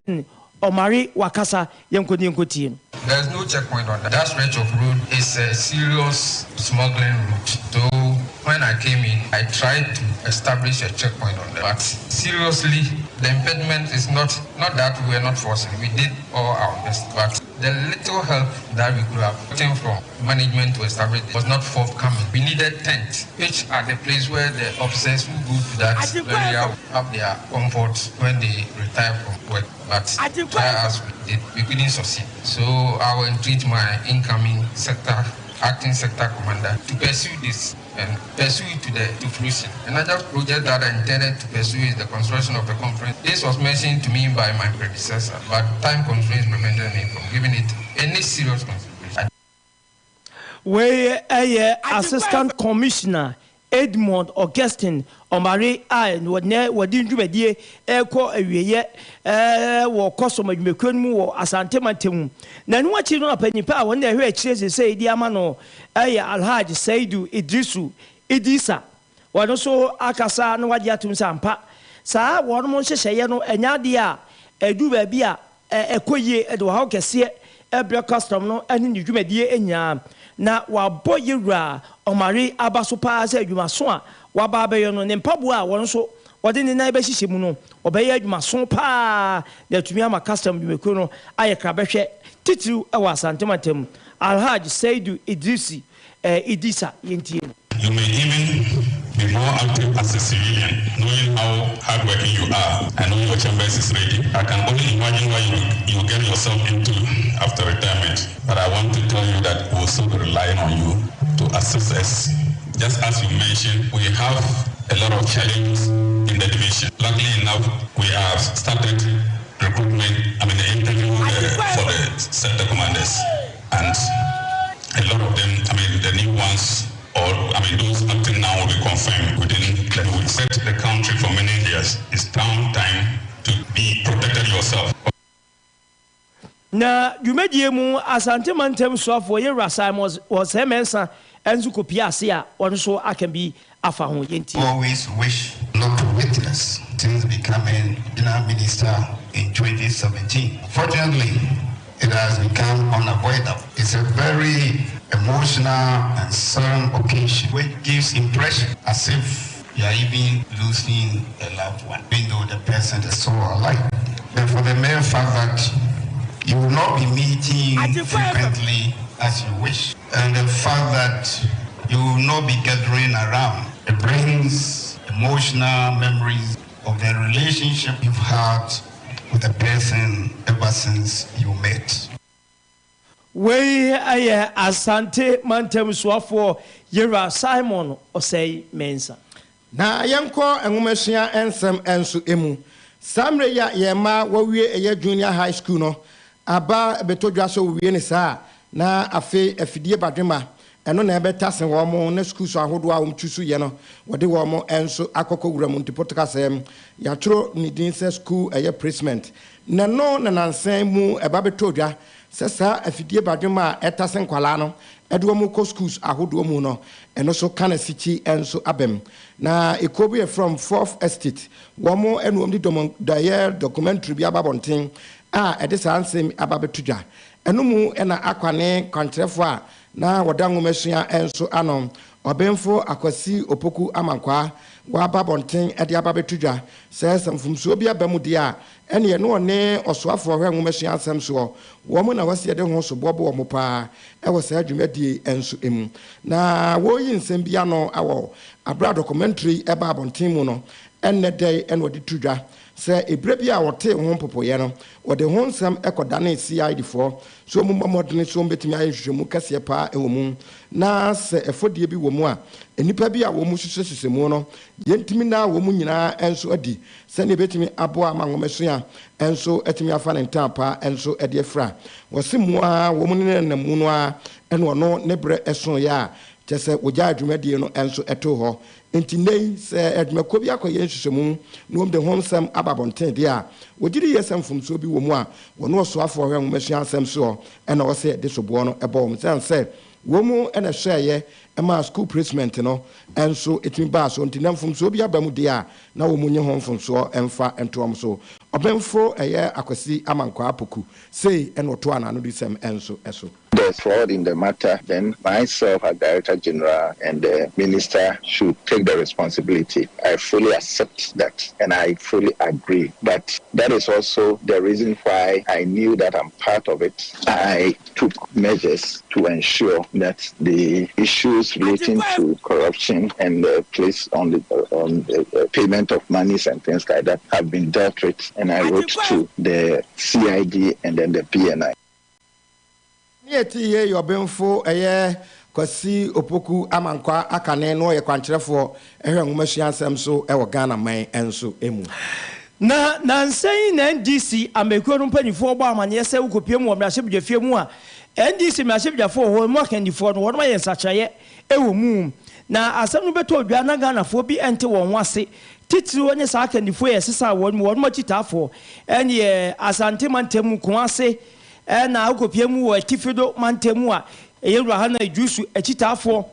Augustine Omari wakasa, yɛnkɔ ne yɛnkɔ tie no. There is no checkpoint on that. That stretch of road is a serious smuggling route. So when I came in, I tried to establish a checkpoint on that. But seriously, the impediment is not that we were not forcing. We did all our best. But the little help that we could have gotten from management to establish was not forthcoming. We needed tents, which are the place where the officers who go to that area have their comfort when they retire from work. But try as we did, we couldn't succeed. So I will entreat my incoming sector, acting sector commander, to pursue this and pursue it to fruition. Another project that I intended to pursue is the construction of a conference. This was mentioned to me by my predecessor, but time constraints prevented me from giving it any serious consideration. Wei ɛyɛ Assistant Commissioner Edmond Augustine Ɔmare a wɔnɛ wɔde ndwumadie ɛrekɔ awieeɛ wɔ custom adwumakuo no mu wɔ Asante mantam. Na ɛno akyi no, apanyimpa a wɔn na ɛhwɛ akyire sesei de ama no ɛyɛ Alhaj Saidu Idrisu Idisa. Wɔn nso akasa na wagye atom sɛ ampa saa wɔn mo nhyehyɛeɛ no ɛnyɛ adeɛ a ɛdu baabi a ɛkɔ yie, ɛde ɔhaw kɛseɛ ɛbrɛ custom no ɛne ne dwumadie nyinaa, na wabɔ yɛwura Ɔmare aba so paa sɛ adwumaso a waba abɛyɛ no, ne mpaboa a wɔn nso wɔde ne nan bɛhyehyɛ mu no, ɔbɛyɛ adwumaso paa na atumi ama custom dwumakuo no ayɛ krabɛhwɛ titiriw ɛwɔ Asantemantam. Alhaj Saidu Idrisi Idisa, yɛntie no. You may even be more active as a civilian, knowing how hardworking you are and knowing your chambers is ready. I can only imagine what you get yourself into after retirement. But I want to tell you that we will still be relying on you to assist us. Just as you mentioned, we have a lot of challenges in the division. Luckily enough, we have started recruitment, I mean the interview for the sector commanders. And a lot of them, I mean the new ones, or I mean those acting now will be confirmed within the weeks. Set the country for many years. It's down time to be protected yourself. Na dwumadie mu, Asante mantam soafoɔ yɛwura Simon Osei Mensah nso kɔpie ase a ɔno nso aka bi afa ho. Yɛntie. Always wish not to witness since becoming general minister in 2017. Fortunately, it has become unavoidable. It's a very emotional and solemn occasion which gives impression as if you are even losing a loved one, even though the person is still alive. But for the mere fact that you will not be meeting frequently as you wish, and the fact that you will not be gathering around, it brings emotional memories of the relationship you've had with the person ever since you met. Wei ɛyɛ Asante mantam soafoɔ yɛwura Simon Osei Mensah. Na yɛnkɔ nwomasua nsɛm nso mu. Saa mmerɛ yi a yɛn mma wɔwie ɛyɛ junior high school no, aba bɛtɔ dwa sɛ wɔwie ne saa na afei afidie badwema ɛno na ɛbɛta se wɔn mo na sukuu so ahodoɔ a wɔn tu so yɛ no, wɔde wɔn mo nso akɔkɔ wura mu. Nti potokasɛm yɛatwerɛ ne din sɛ school ɛyɛ placement na no na nansan mu ɛba bɛtɔ dwa sɛ saa afidie badwema a ɛta se nkwalaa no ɛde wɔn kɔ schools ahodoɔ mu no, ɛno so ka na sikyi nso abɛm. Na ekuo bi yɛ from Fourth Estate, wɔn ɛna wɔn de dɔmɔ dɔyɛ documentary bi aba abɔnten a ɛde saa nsɛm aba bɛto dwa. Ɛno mu ɛna akwane kwankyerɛfoɔ a na wɔda nwomasua nso ano, Ɔbɛnfo Akwasi Opoku Amankwaa, waba abɔnten ɛde aba bɛto dwa sɛ mfomsoɔ bi aba mu deɛ a, ɛne ɛno ɔne ɔsoafoɔ hwɛ nwomasua asɛm soɔ wɔn na wɔsi yɛde ho so boɔbo wɔn paa ɛwɔ saa dwumadie nso mu. Na wɔreyi nsɛm bi ano ɛwɔ abira documentary ɛba abɔnten mu no, ɛnnɛ dɛ ɛna wɔde to dwa sɛ ebire bi a wɔte ho mpopoeɛ no, wɔde ho nsɛm ɛkɔdane CID foɔ so wɔn mmɔ mmɔdene so wɔn bɛtumi ayɛ nhwehwɛmu kɛseɛ paa ɛwɔ mu, na sɛ ɛfɔdeɛ bi wɔ mu a, nnipa bi a wɔn hyehyɛ mu no, yɛntumi na wɔn nyinaa nso adi sɛnea ebɛtumi aboa ama nwomasua nso atumi afa ne ntam paa nso ɛde afira. Wɔsi mu a wɔn ne nenam mu no a, ɛna ɔno ne berɛ ɛso yɛ a kyɛ sɛ wɔgya adwumadie no nso ɛto hɔ. Nti nnɛ yi sɛ adwumakuo bi akɔyɛ nhwehwɛmu na wɔn de ho nsɛm aba abɔnten deɛ a, wɔgye di yɛ sɛ mfomsoɔ bi wɔ mu a, wɔne ɔsoafoɔ hwɛ nwomasua asɛm soɔ ɛna wɔsɛ de soboɔ no ɛbɔ wɔn sɛn sɛ Wɔn mu na ɛhwɛeɛ maa school placement no nso tumi baa so nti na mfomsoɔ bi aba mu deɛ a na wɔn nyi ho mfomsoɔ mfa nto wɔn so. Ɔbenfo ɛyɛ Akwasi Amankwaa Poku sei na ɔtoaa n'anodisɛm nso so. There's fraud in the matter, then myself as Director General and the Minister should take the responsibility. I fully accept that and I fully agree. But that is also the reason why I knew that I'm part of it. I took measures to ensure that the issues relating to corruption and the place on the, on the payment of monies and things like that have been dealt with. And I wrote to the CID and then the BNI. Ne yɛte yie yɛ ɔbenfo ɛyɛ Kwasi Opoku Amankwah Akane na ɔyɛ kwankyerɛfoɔ ɛhwɛ nwomasua nsɛm so wɔ Ghana man nso mu. Na nansa yi na NDC amanyɔkuo no mpaninfoɔ bɔ amaneɛ sɛ wokɔpue mu wɔ mmarahyɛbadwafie mu a, NDC mmarahyɛbadwafoɔ wɔ hɔ, emu akandifoɔ no, wɔnom ayɛ nsakyeraeɛ wɔ mu. Na asɛm no bɛtɔɔ dwa na Ghanafoɔ bi nte wɔn ho ase, titiriw ne saa akandifoɔ yi a ɛsesaa wɔn mu, wɔnom akyitaafoɔ ne Asante mantam mu, Kumase, na wokɔpue mu wɔ Atifido mantam mu a, ɛyɛ Wura Hannah Iddrisu akyitaafoɔ.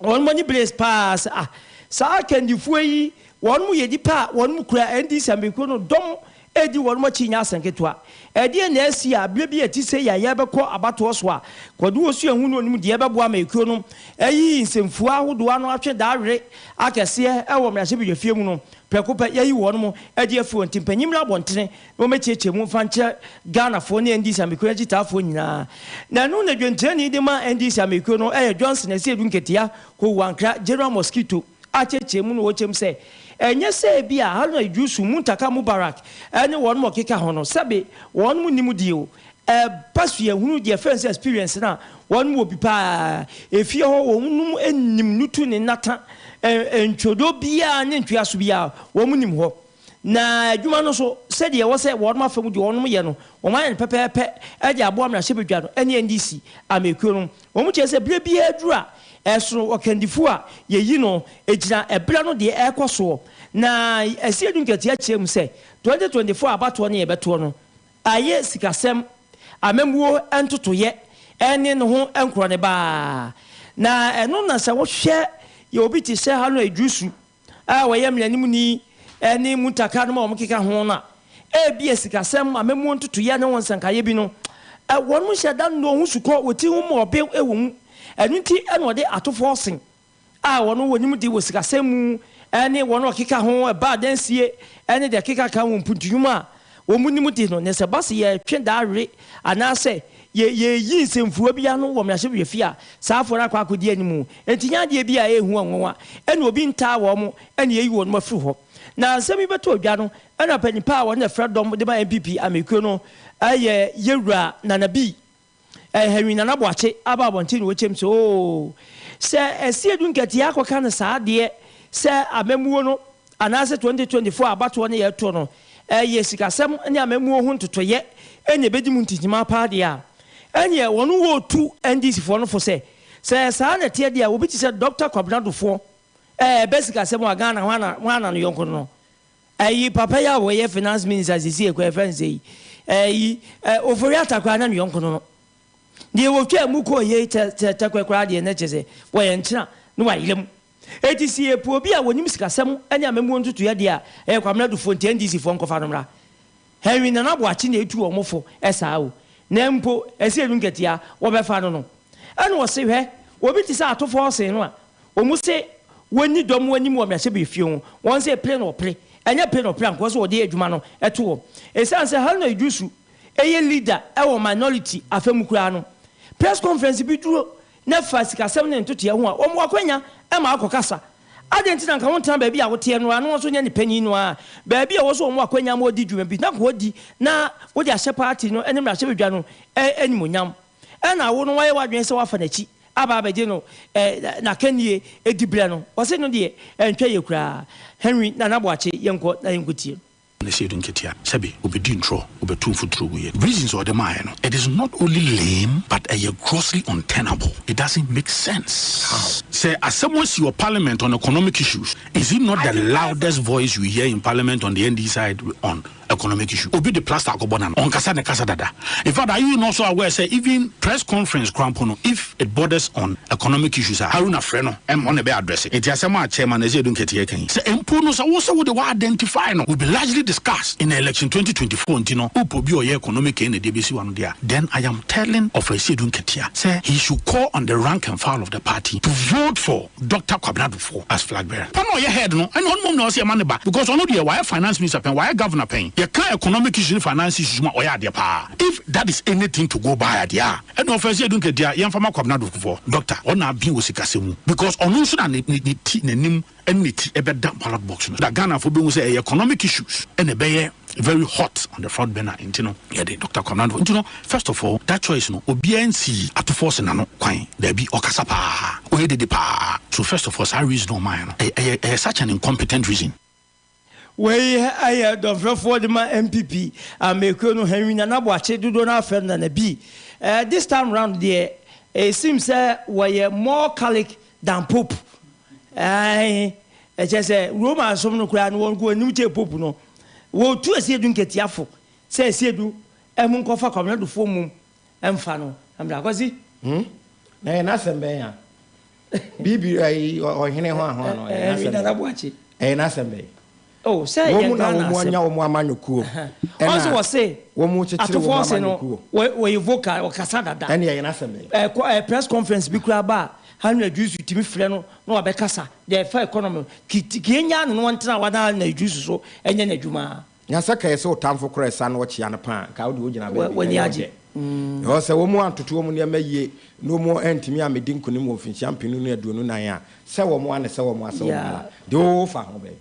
Wɔn ani beree paa sɛ ah, saa akandifoɔ yi, wɔnom yɛ nnipa a wɔnom kura NDC amanyɔkuo no dɔm redi wɔnom akyi nyɛ asɛm ketewa. Ɛdeɛn na asi a berɛ bi a ɛte sei a yɛrebɛkɔ abatoɔ so a Kwadu Osuahu ne ɔnim deɛ ɛbɛboa amanyɔkuo no ayiyi nsɛmfua ahodoɔ ano atwe daawere akɛseɛ wɔ mmarahyɛbadwafie mu no, prɛko pɛ yɛayi wɔnom adi afiri hɔ nti mpanyin mmra abɔntene na wɔmmɛkyiakyia mu mfa nkyerɛ Ghanafoɔ ne NDC amanyɔkuo no akyitaafoɔ nyinaa. Na ɛno na dwantirani de ma NDC amanyɔkuo no yɛ Johnson Asiedu Nketia Kowu Ankrah, General Mosquito, akyerɛkyerɛ mu na ɔkyerɛ mu sɛ ɛnyɛ sɛ ebia Haruna Iddrisu, Muntaka Mubarak ne wɔnom a wɔkeka ho no sɛbe wɔnom nnim deɛ o, ɛba suahunu deɛ yɛfrɛ no sɛ experience no a wɔnom wɔ bi paa. Efie hɔ wɔnom nim nutu ne nnata, ntwodwo biara ne ntweaso biara wɔnom nim hɔ. Na adwuma no nso, sɛdeɛ ɛwɔ sɛ wɔnom afa mu deɛ wɔnom yɛ no, wɔn ayɛ no pɛpɛɛpɛ de aboa mmarahyɛbadwa no ne NDC amanyɔkuo no. Wɔn kyerɛ sɛ berɛ biara duru a, ɛsono ɔkandifoɔ a yɛyi no, ɛgyina ɛberɛ no deɛ ɛrekɔ soɔ. Na Asiedu Nketia kyerɛ mu sɛ, 2024 abatoɔ no yɛbɛtoɔ no, ayɛ sikasɛm, amammuo ntotoeɛ ne ne ho nkorɔnebaa. Na ɛno na sɛ wohwɛ yɛ obi te sɛ Haruna Iddrisu a wɔyɛ mmaranimni ne Muntaka nom a wɔkeka ho no a, ebia sikasɛm, amammuo ntotoeɛ ne ho nsɛnkaeɛ bi no, wɔnom nhyɛ da nnɔ ho sukɔ, wɔti ho ma ɔbe wɔ mu. Ɛno nti na wɔde atofoɔ sen a wɔn wɔnim de wɔ sikasɛm mu ne wɔn a wɔkeka ho, ɛba adansie ne deɛ ɛkeka ka ho, mpuntunwuma a wɔn nim de no, na sɛ ɛba sɛ yɛretwe dawere anaasɛ yɛ yɛreyi nsɛmfua bi ano wɔ mmarahyɛbadwafie a, saa afoɔ no akɔ akɔdi anim. Enti nyɛ adeɛ bi a ɛyɛ hu anwanwa ɛna obi ntaa wɔn ɛna yɛyi wɔn afiri hɔ. Na nsɛm yi bɛtɔ dwa no, ɛna panin pa a wɔn na ɛfrɛ dɔm de ma NPP amanyɔkuo no yɛ Yɛwura Nana Bii. Henry Nana Boakye aba abɔnten na ɔkyɛm sɛ oo, sɛ Asiedu Nketia akɔka no saa deɛ sɛ amammuo no anaasɛ 2024 abatoɔ no yɛreto no ɛyɛ sikasɛm ne amammuo ho ntotoeɛ na ɛbɛdi mu ntintimaa paa deɛ a, ɛneɛ wɔn wɔretu NDC foɔ no fo sɛ, sɛ saa na ɛteɛ deɛ a obi te sɛ Dɔkta Kwabena Dufoɔ ɛɛbɛ sikasɛm a Ghana hwan na hwan na no yɔnko no no Ayi papa yi a ɔyɛ finance minister sisi ekɔ yɛfrɛ no sɛ yi ɛyi ɛ Ofori Atta koraa na ne yɔnko no no deɛ wɔtwaa mu kɔɔ yei tɛ tɛ tɛkɔɛ koraa deɛ na kyerɛ sɛ wɔyɛ nkyena na wayera mu eti si yɛpɛ obi a wɔnim sikasɛm ne amammuo ntotoeɛ deɛ a ɛyɛ Kwamina Dufoɔ nti NDC foɔ nkɔfa no mmra Henry Nana Boakye na etu wɔn fo saa o na mpo ɛsɛ enu nketea wɔbɛfa no no ɛna ɔse hwɛ obi te sɛ Ato Forson no a Wɔn se wɔnni dɔm anim wɔ mmarahyɛbadwafie ho, wɔn se pere na wɔpere, ɛnyɛ pere na wɔpere anka wɔse wɔde adwuma no to hɔ. Esiane sɛ Haruna Iddrisu yɛ leader wɔ minority afa mu koraa no, press conference bi duru na ɛfa sikasɛm ne ntotoeɛ ho a, wɔn wɔ akwanya ma akɔ kasa. Adɛn nti na anka wontena baabi a woteɛ no ara na wɔn nso nyɛ ne panin no ara, baabi a wɔse wɔn wɔ akwanya ma wɔdi dwuma bi na anka wɔdi na wode ahyɛ party no ne mmarahyɛbadwa no animuonyam. Ɛna wo no woayɛ w'adwene sɛ woafa n'akyi aba abɛgye no n'akannie diberɛ no, ɔse no deɛ ɛntwa yie koraa. Henry Nana Boakye yɛnkɔ na yɛnkɔtie. Asiedu Nketia sɛbi obedi ntorɔ, obɛtu mfuturo gu yɛ. Reasons a ɔde maayɛ no, it is not only lame but ɛyɛ grossly untenable. It doesn't make sense. How? Sɛ asɛm asi wɔ parliament on economic issues, is it not the loudest voice you hear in parliament on the ND side on economic issue? Obi de plaster akɔbɔ n'ano, ɔnkasa ne kasa dada. In fact, are you not so aware sɛ even press conference koraa mpo no, if it borders on economic issues a, Haruna frɛ no ɛma ɔna ɛbɛ address. Enti asɛm a Chairman Asiedu Nketia ka yi, sɛ mpo no sɛ wo sɛ wode wa identify no will be largely discussed in election 2024 nti no, wopɛ obi a ɔyɛ economic ɛna ɛde abɛsi w'ano deɛ a, then I am telling of Asiedu Nketia sɛ he should call on the rank and file of the party to vote for Doctor Kwabena Duffuor as flag bearer. Papa na ɔyɛ head no, ɛna ɔno mmom na ɔsɛ yɛma no ba because ɔno deɛ wayɛ finance minister pɛn, wayɛ governor pɛn. Yɛka economic issues ne finance issues mu a, ɔyɛ adeɛ paa. If that is anything to go by adeɛ a, ɛna ɔfɛ sɛ yɛdu nkatia yɛmfa ma Kwabena Duffuor, doctor, ɔna aben wɔ sikasɛm mu because ɔno nso na ne ne ti, n'anim ɛne ne ti ɛbɛda ballot box no so. Da Ghanafoɔ bɛhu sɛ ɛyɛ economic issues ɛna ɛbɛyɛ very hot on the front burner nti no yɛde Doctor Kwabena Duffuor nti no first of all that choice no obiara nsi Ato Forson n'ano kwan daabi, ɔkasa paa, ɔyɛ dede paa, so first of all saa reason a ɔmaeɛ no ɛyɛ ɛyɛ such an incompetent reason. Wei yɛ dɔmfrɛfoɔ de ma NPP amanyɔkuo no Henry Nana Boakye, dodoɔ no ara frɛ no Nana B. This time round deɛ it seems sɛ wɔyɛ more Catholic than Pope. Ae, ɛkyerɛ sɛ Roma som no koraa no wɔn nko anim kyɛn Pope no. Wɔtu Asiedu Nketiafo sɛ Asiedu mu nkɔfa Kwabena Dufoɔ mmom mfa no mmra. Kwasi? Hmm? Na ɛyɛ n'asɛm bɛn a? Biribi ayi ɔhene ho ahoa no ɛyɛ n'asɛm bɛn? Ɛyɛ n'asɛm bɛn? Oh, sɛ Wɔn yɛ mu na Ghana wɔn asɛm. anya wɔn amanyɔkuo. Ɔn sɛ Ɛna wɔse wɔn kyekyere Ato wɔn Forson no amanyɔkuo. wɔyɛ vocal, ɔkasa dada. Ɛne ɛyɛ n'asɛm bɛn? Ɛɛ kɔ ɛɛ press conference bi koraa ba a, Haruna Iddrisu tumi frɛ no na wabɛkasa deɛ ɛfa economy ho. Ki ki yɛnyaa no na ɔntena hɔ na Haruna Iddrisu so nyɛ n'adwuma. Na sɛ kɛyɛ sɛ otamfo korɔ ɛsa na ɔkyea no paa a, nka wode wogyina baabi na W'ani ɛyɛ wo agye. dɛ. Ɛhɔ sɛ wɔn antoto wɔn nneɛma yie na wɔn antumi ammɛdi nkonim wɔ mfinhyia mpenu ne 24 a, sɛ wɔn a ne sɛ wɔn a sɛ wɔn Yeah. ara. Deɛ wofa ho bɛn?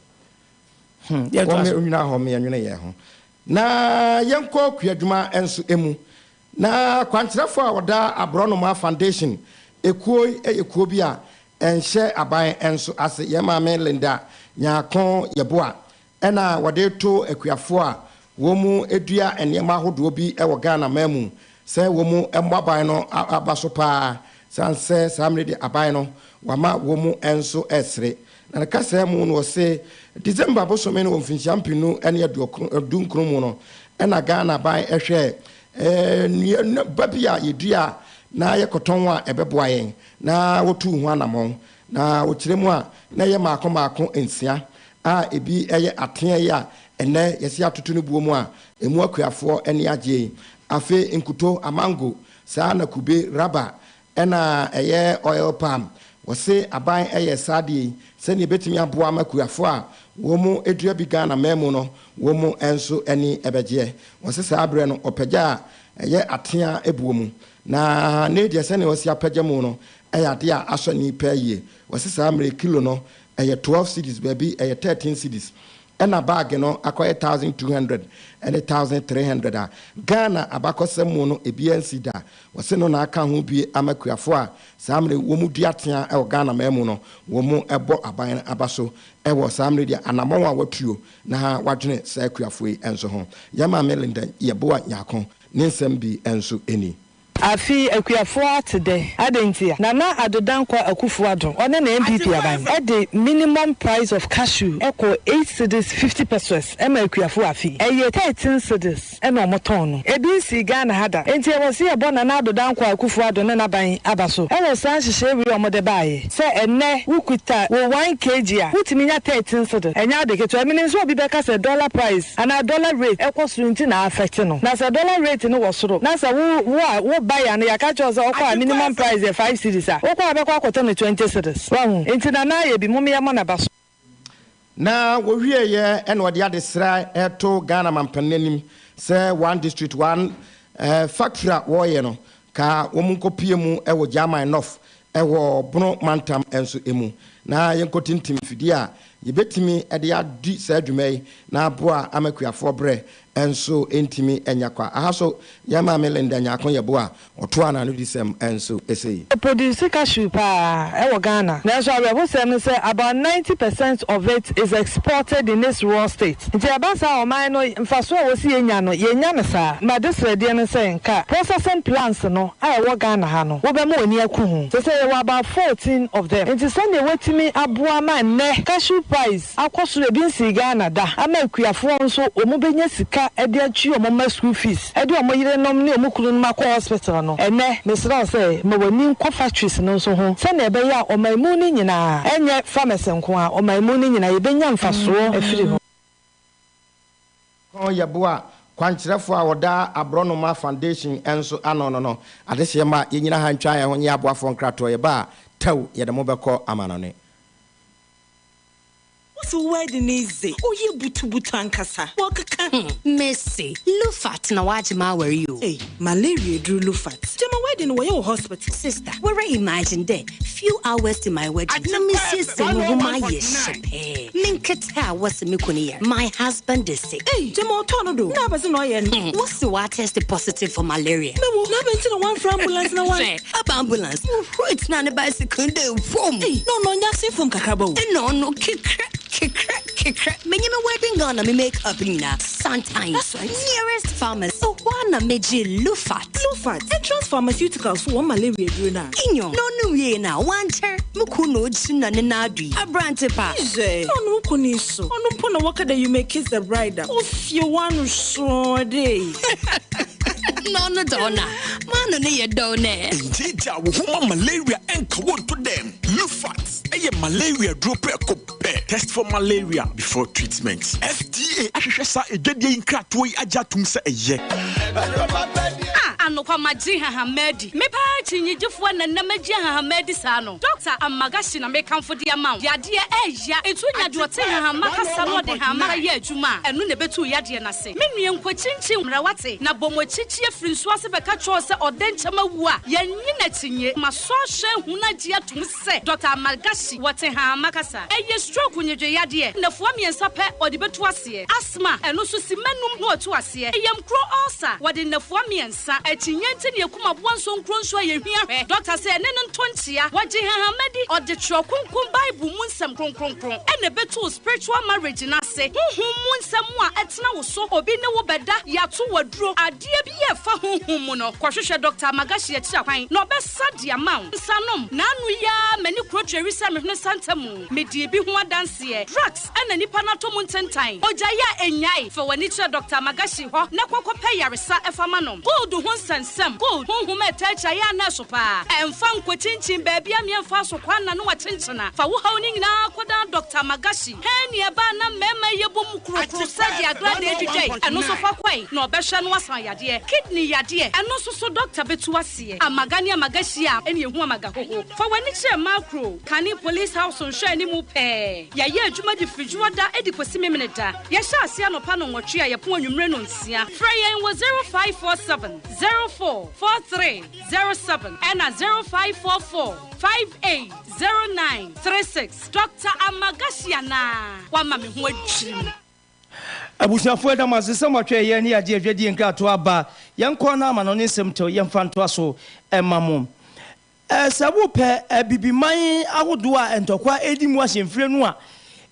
Yɛntoa Wɔn so. nyina hɔ yɛnwene yɛn ho. Na yɛnkɔ kuadwuma nso mu. Na kwankyerɛfoɔ a wɔda Aborɔnoma Foundation ekuo yi yɛ kuo bi a ɛnhyɛ aban nso ase. Yɛn maame Linda Nyarko Yeboah na wɔde reto akuafoɔ a wɔdua nneɛma ahodoɔ bi wɔ Ghana man mu sɛ wɔmmɔ aban no aba so pa ara sane sɛ saa mmerɛ deɛ aban no wama wɔn nso resere. Na ne kasaa mu no ɔse December bosome no wɔ mfinhyia mpenu ne 19 mu no na Ghana aban hwɛɛ nnua ba bi a yɛdua a na yɛkɔtɔn a ɛbɛboa yɛn na wɔtuu ho anamɔn. Na wɔkyerɛ mu a na ɛyɛ mmaako mmaako nsia a ebi yɛ ateɛ yi a ɛnnɛ yɛse yɛatoto no buo mu a emu akuafoɔ ani agyeɛ yi. Afei nkuto, amango, saa na kube, raba, ɛna ɛyɛ oil palm. Wɔse aban yɛ saa adeɛ yi sɛdeɛ ɛbɛtumi aboa ama akuafoɔ a wɔn dua bi Ghana man mu no wɔn nso ani bɛgyeɛ. Wɔse saa berɛ no ɔpagya a ɛyɛ atea buo mu. Na ne deɛ sɛdeɛ wɔasi apagya mu no yɛ adeɛ a asɔ ani paa yie. Wɔse saa mmerɛ yi kilo no ɛyɛ 12 cedis, baabi ɛyɛ 13 cedis. Ɛna bag no akɔyɛ 1200 ne 1300 a Ghana abakɔsɛm mu no ebi ansi da. Wɔse no na aka ho bie ama kuafoɔ a saa mmerɛ yi wɔn dua tea wɔ Ghana man mu no wɔn bɔ aban no aba so wɔ saa mmerɛ yi deɛ anamɔn a watuo na wadwene saa akuafoɔ yi nso ho. Yɛn maame Linda Yeboah Nyarko ne nsɛm bi nso ni. Afei akuafoɔ ate dɛ, adɛn nti a? Nana Addo Dankwa Akuffo Addo ɔne ne NPP aban de minimum price of cashew kɔɔ eight cedis 50 pesewas ma akuafoɔ afe yi ɛyɛ 13 cedis na ɔmo tɔn no. Ebi nsii Ghana ha da. Enti ɛwɔ se yɛbɔ Nana Addo Dankwa Akuffo Addo ne n'aban aba so wɔ saa nhyehyɛe wei a ɔmo de baeɛ sɛ ɛnnɛ wo kuta wo one kg a wotumi nya 13 cedis. Ɛnyɛ ade ketewa. Menim sɛ obi bɛka sɛ dollar price anaa dollar rate kɔ soro nti na affect no. Na sɛ dollar rate no wɔ soro na sɛ wo wo a wo buyer no yɛaka kyerɛ wo sɛ ɔkɔ a minimum price yɛ five cedis a, wokɔ a wobɛkɔ akɔtɔ no 20 cedis. Wahu? Nti Nana ayɛ bi, mom yɛmmɔ n'aba so. Na wɔwieeɛ na wɔde adesrɛ reto Ghana mampanin anim sɛ one district one factory a wɔreyɛ no ka wɔn nkɔpue mu wɔ German North wɔ Bono mantam nso mu na yɛnkɔtintim mfidie a Yɛbɛtumi de adi saa dwuma yi na aboa ama akuafoɔ berɛ nso ntumi nya kwa. Aha so, yɛn maame Linda Nyarko Yeboah, ɔtoaa n'anodisɛm nso sei. Yɛ produce cashew paa ɛwɔ Ghana nanso awerɛhosɛm ne sɛ about 90 percent of it is exported in its raw state. Nti ɛba saa a ɔman no mfasoɔ a ɛwɔ sɛ yɛnya no yɛnnya no saa. M'adesrɛdeɛ ne sɛ nka processing plants no a ɛwɔ Ghana ha no wobɛma w'ani aku ho. Seesei yɛwɔ about 14 of them. Nti sɛdeɛ wɔatumi aboa ma nnɛ cashew price akɔ soro ebi nsii Ghana da ama akuafoɔ nso wɔn bɛnya sika de atwi wɔn mma school fees de wɔn yerenom ne wɔn kununom akɔ hospital no, ɛnnɛ mesrɛ wo sɛ ma w'ani nkɔ factories no nso ho sɛdeɛ ɛbɛyɛ a ɔman mu no nyinaa, ɛnyɛ farmers nko ara, ɔman mu no nyinaa yɛbɛnya mfasoɔ afiri ho. Kɔn Yeboah, kwankyerɛfoɔ a ɔda Aborɔnoma Foundation nso ano no no, adehyeɛ ma yɛnyina ha ntwa yɛn ho nyɛ aboafoɔ nkratoɔ, yɛba a, tɛw, yɛde mo bɛkɔ amanɔne. Wose wo wedding yi dze ɔyɛ butubutu ankasa, wɔkeka ho. Mese, Lufat na w'agye m'awar yi o. Ei, malaria eduru Lufat. Gyama wedding no wɔyɛ wɔ hospital. Sister, woara imagine dɛ few hours to my wedding na mesiesie mo ho mayɛ hyɛ pɛɛ. Me nketse a wɔse me kun yar, my husband is sick. Ei, gyama ɔtɔɔ no do na abɛdze na ɔyɛ no. Wose ɔatest positive for malaria. Mewo, na abɛn ntsi na wɔammfrɛ ambulance na wɔan. Hwɛ, aba ambulance, wohurui tsenaa ne bicycle no do vum. Ei, na ɔno ɔnnyɛ asen famu kakraba o. Nna ɔno kekrɛ, kekrɛ, kekrɛ. Menye me wedding gown na me make up nyina, sometimes That's right. nearest pharmacy, hɔ ara na megyee Lufat. Lufat, Entrance Pharmaceuticals fo hɔn malaria edur no a. Nyew, na ɔno wiei no a, ɔannkyɛr, mo kun na ogyina ne nan do yi, aberantse pa. Izɛ, na ɔno wo kun yi so, ɔno mpo na wɔka dɛ you may kiss the bride a, ofie w'ano sɔɔ dɛ. Na ɔno dze ɔno a, m'ano no yɛ dɛw nɛ. Ngyeegyaa wo ho ma malaria nka wo nto dɛm. Lufat yɛ malaria duro prɛko pɛ. Test for malaria before treatment. FDA ahwehwɛ saa adwadie yi nkratoɔ yi agye atom sɛ ɛyɛ. Ah, anokwa magye nhahamma adi. Me paa akyinnyegyefoɔ na nnɛ magye nhahamma adi saa no. Dɔkta Amagashi na mekamfo de ama wo. Yadeɛ ɛɛya, nti wonya deɛ ɔte nhahamma kasa na ɔde nhahamma yɛ adwuma a, ɛno na ɛbɛtu wo yadeɛ no ase. Me nua nkɔkyinkyin mmra wate, na bɔ mo akyikyi afiri nsuo ase bɛka kyerɛ wo sɛ ɔdɛ nkyɛm awu a, yɛnnye no akyinnye. Masɔ ahwɛ ahu na agye atom sɛ Dɔkta Amargashi wɔ Tehama kasa. Ɛyɛ stroke nnwedwe yadeɛ, nnafua mmiɛnsa pɛ ɔde bɛtu aseɛ. Asthma, ɛno nso simma num na watu aseɛ. Yamkuro ulcer, wɔde nnafua mmiɛnsa. Akyinnye nti na yɛkum aboa nsonkuro nso a yɛhwia hwɛ. Dɔkta sɛ ɛne no nto nkyea. Wɔgye hahama di. Ɔde Twerɛ Kronkron Bible mu nsɛm kronkronkron na ɛbɛtu wo spiritual marriage no ase. Honhom mu nsɛm a ɛtena wo so, obi ne wo bɛda, yɛato wo aduro, adeɛ bi a ɛfa honhom mu no, kɔhwehwɛ Dɔkta Amagashi akyiri akwan na ɔbɛsa de ama wo. Nsanom, N'ano yi ara m'ani kuro tweri sɛ me hwene santa mu. Medii bi ho adanseɛ. Drugs na nipa no atɔ mu ntentan. Ogyae a ɛnnyae. Fa w'ani kyerɛ Dɔkta Amagashi hɔ na kɔ kɔpɛ yaresa fa ma no. Gold ho nsɛnsɛm, Gold, honhom a ɛtaa akyi ayɛ a na ɛso paa. Ɛmfa nkɔkyinkyin baabi a meɛmfa so kwan na ne wakyenkyena. Fa wo haw no nyinaa kɔdan Dɔkta Amagashi. Hɛn nea ɛbaa na mmarima yi yɛbɔ mu krokro sɛ deɛ agradaa dwidwae. Ɛno nso fa kɔe na ɔbɛhwɛ na wasan yadeɛ. Kidney yadeɛ, ɛno nso so dɔkta bɛtu aseɛ. Amaga ne amaga hyia a, ɛne ɛhu amaga hoho. Fa w'ani kyerɛ Makro, kane Police House nhwɛanimu pɛɛ. Yɛayɛ adwuma de firi Dwoɔda de kɔsi Memeneda. Yɛhyɛ aseɛ anɔpa nnɔnwɔtwe a yɛpɔn anwummere nnɔnsia. Frɛ yɛn wɔ 0547 04 43 07 ɛna 0544 58 09 36. Dɔkta Amagashi anaa? Wama me ho adwiri me. Abusuafoɔ yɛda mo ase sɛ moatwɛn yɛn ne yɛagye adwadie nkratoɔ aba. Yɛnkɔ na amanɔne nsɛm tɛw yɛmfa ntoa so mma mo. Sɛ wopɛ Abibiman ahodoɔ a ntɔkwa redi mu ahyɛmfire no a,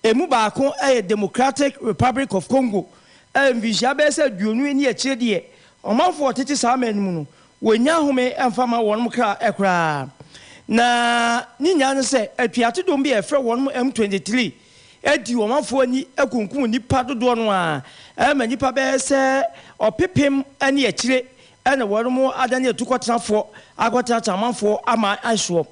ɛmu baako yɛ Democratic Republic of Congo. Mfinhyia bɛyɛ sɛ aduonu ne akyire deɛ, ɔmanfoɔ a wɔtete saa man no mu no, wɔnnya home mfa mma wɔn kra koraa. Na ne nyinaa ne sɛ, atuatedɔm bi a yɛfrɛ wɔn M23 adi ɔmanfoɔ ani akunkum nnipa dodoɔ no ara ma nnipa bɛyɛ sɛ ɔpepem ne akyire na wɔnom adane atukɔtenafoɔ akɔtenatena amanfoɔ aman soɔ.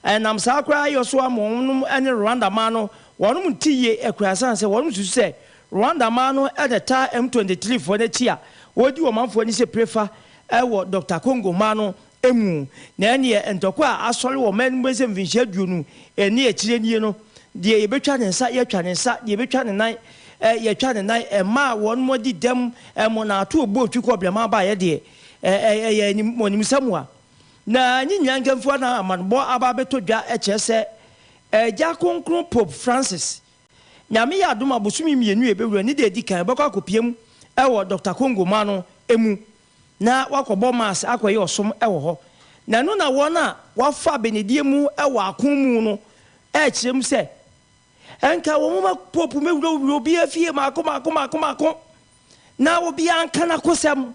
Ɛnam saa koraa yɔ so ama wɔnom ne Rwanda man no wɔnom nte yie koraa ɛsiane sɛ wɔnom susu sɛ Rwanda man no na ɛtaa M23 foɔ no akyi a wɔdi ɔmanfoɔ ani sɛ prefa wɔ Dɔkta Congo man no mu. Na ɛneɛ ntɔkwa a asɔre wɔ ɔman no mu bɛyɛ sɛ mfinhyia aduonu ne akyire nie no, deɛ yɛbɛtwa ne nsa yɛatwa ne nsa, deɛ yɛbɛtwa ne nan yɛatwa ne nan, mmaa a wɔnom adi dɛm, mmonnaato obu otwi kɔ brɛmaa baeɛ deɛ, ɛyɛ animuonyamsɛm. Na ne nyinaa nkamfua na amanebɔ aba abɛtɔ dwa kyerɛ sɛ Agya Kronkron Pope Francis. Nyame yɛ adom a bosome mmienu a ɛbɛwura ne da a ɛdi kan ɔbɛkɔ akɔpia mu wɔ Dɔkta Congo man no mu na wakɔbɔ mass akɔyɛ ɔsom wɔ hɔ. Na ɛno na wɔn a wɔafa abenedie mu wɔ ako mu no rekyerɛ mu sɛ nka wɔn mma Pope mmɛwurawura obiara fie mmaako mmaako mmaako mmaako na obiara nka n'akosɛm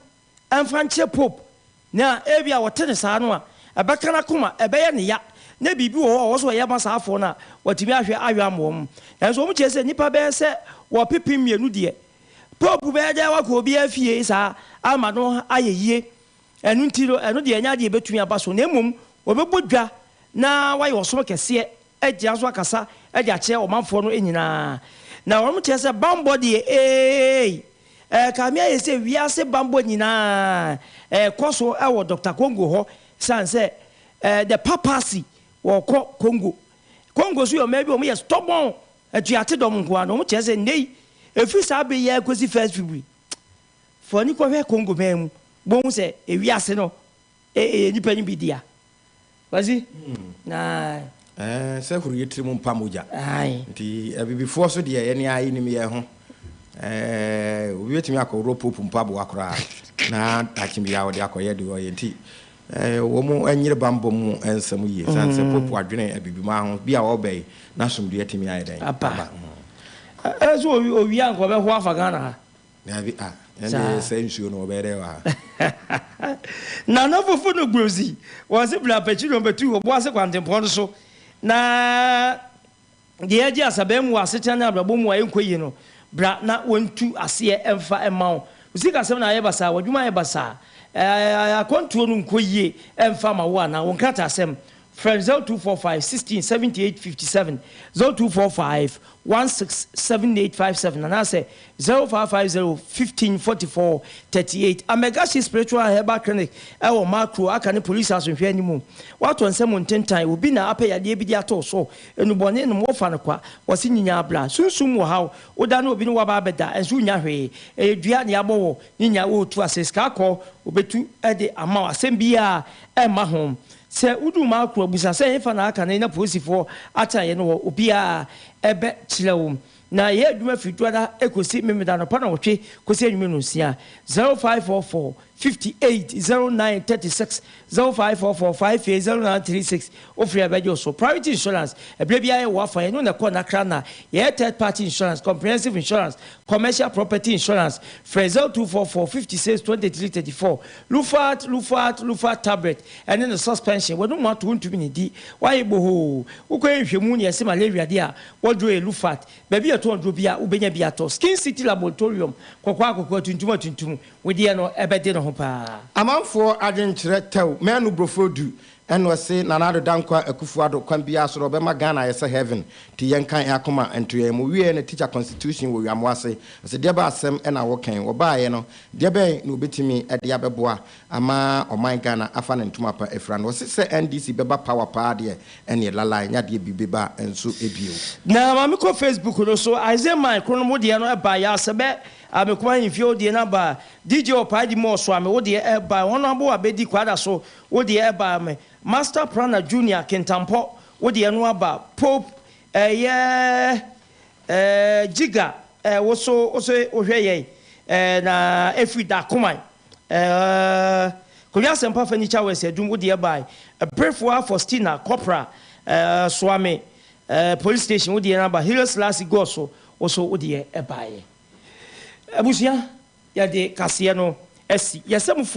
mfa nkyerɛ Pope. Na ebia wɔte no saa no a, ɛbɛka n'akoma, ɛbɛyɛ no ya, na biribi wɔ hɔ a ɔwɔ sɛ ɔyɛ ma saa afoɔ no a, watumi ahwɛ ayɔ ama wɔn. Nanso wɔkyerɛ sɛ nnipa bɛyɛ sɛ ɔpepem mmienu deɛ, Pope bɛyɛ dɛn wakɔ obiara fie saa ama no ayɛ yie? Ɛno nti no, ɛno deɛ ɛnyɛ adeɛ a ɛbɛtumi aba so, na mmom wɔbɛbɔ dwa na wɔayɛ ɔsom kɛseɛ agyina so akasa de akyerɛ ɔmanfoɔ no nyinaa. Na wɔkyerɛ sɛ bammɔ deɛ, eei, ɛrekame ayɛ sɛ wiase bammɔ nyinaa ɛrekɔ so wɔ Dɔkta Congo hɔ ɛsiane sɛ the papacy wɔrekɔ Congo. Congo nso yɛ ɔman bi a wɔyɛ stubborn atuate dɔm nko ara na wɔkyerɛ sɛ nnɛ yi, ɛfiri saa bere yi ara kɔsi first February, fa w'ani kɔhwɛ Congo man mu, wobɛhu sɛ ewiase no ɛyɛ nnipa no bi dea. Kwasi, na. Ɛɛ, sɛ huruyɛ tirim mpa mogya. Ae. Nti abibifoɔ so deɛ yɛne ara yɛnim yɛn ho. Ɛɛ, obi bɛtumi akɔworɔ pope mpaboa koraa na daakye biara ɔde akɔyɛ deɛ ɔyɛ. Nti ɛɛ, wɔn nyere bammɔ mu nsɛm yie. Sane sɛ pope adwene abibiman ho, bi a ɔreba yi, n'asomdwoeɛ atumi ayɛ dɛn? Aba. Ɛɛ, so owie a nka ɔbɛho afa Ghana ha? Daabi a, ɛnde sɛ nsuo no wɔbɛyɛ dɛ wɔ ha. Nana Fofo no Gbozi, wɔse bra Apakyi na ɔbɛtu Obuasi kwantempɔn no so na deɛ agye asabaa mu wɔ asetena ne abrabɔ mu a ɛnkɔ yie no, bra na wɔntu aseɛ mfa mma wo. Wo sikasɛm na ayɛ basaa, w'adwuma ayɛ basaa, akwantuo no nkɔ yie mfa ma wo anaa wo nkrataasɛm Frɛ 0245 16 78 57, 0245 16 78 57 anaasɛ 0550 15 44 38. Amegashie Spiritual and Herbal Clinic wɔ Makro, aka ne Police Asomhwɛ anim. Woatɔ nsa mu ntentan, obi na apɛ yadeɛ bi de ato wo so, nnubɔne nom, wofa no kwa, wɔse nyinyaa bra. Sunsum mu ɔhaw, woda ne obi ne wo aba abɛda nso wonnya hwee, ɛyɛ dua na yɛabɔ wo ne nya woretu ase, sika kɔ, wɔbɛtu de ama wo, asɛm biara ɛmma ho. Sɛ wodu Makro a, bisa sɛ hefa na aka no na polisifoɔ atenaeɛ no wɔ. Obiara bɛkyerɛ wo. Na yɛyɛ adwuma firi Dwoada kɔsi Memeda anɔpa nnɔnwɔtwe kɔsi anwummerɛ nnɔnsia. 0544 58 09 36 0544 58 09 36 Wofrɛ a yɛbɛgye wo so. Priority Insurance, ɛberɛ biara yɛwɔ afa, yɛne wo na ɛkɔ nnakra nna. Yɛyɛ Third Party Insurance, Comprehensive Insurance, Commercial Property Insurance. Frɛ 0244 56 23 34. Lufat, Lufat, Lufat Tablet. Ɛne no suspension, w'anum ato wontumi nnidi, w'ayɛ bohoo, wokɔyɛ nhwɛmu na yɛse malaria deɛ a, wɔduro yɛ Lufat, baabi a yɛtɔn aduro biara wobɛnya bi atɔ, Skin City Laboratorium, kɔkɔɔ akɔkɔɔ, atuntum atuntum, wodeɛ no ɛbɛde ne ho paa. Amanfoɔ adwenkyerɛ tɛw manu brofo du ɛna ɔse Nana Addo Dankwa Akufo Addo kwan biara so no ɔbɛma Ghana ayɛ sɛ heaven nti yɛnka yɛn akoma nto yɛn mu wieɛ no teacher constitution wɔ wiamoa ase ɔse deɛbɛ asɛm ɛna wokɛn wɔbaeɛ no deɛbɛn na obɛtumi de abɛboa ama ɔman Ghana afa ne ntoma pa afira no. Ɔse sɛ NDC bɛba power paa deɛ ɛneɛ lalai nyɛ adeɛ bi beba nso bio. Na ma me kɔ Facebook no so Isaiah man kronom wo deɛ no ɛba Yasɛbɛ Amekuma ahemfie wo deɛ no aba DJ Ɔpae di mu Ɔsoame wo deɛ ɛba Honourable Abedi Kwadaso wo deɛ ɛba me Master Prana Junior Kintampɔ wo deɛ no aba Pope ɛyɛ ɛɛ Jiga ɛɛ wo so wo so wohwɛ yɛn ɛɛ na ɛfiri Dakoman Eh, Konya Asɛmpa Furniture Works Adum wo deɛ bae Brefoa Faustina Corporal eh, Soame eh, Police Station wo deɛ no aba Helios Selassie Goso wo so wo deɛ baeɛ Abusua yɛde kaseɛ no asi yɛsɛ mo fo.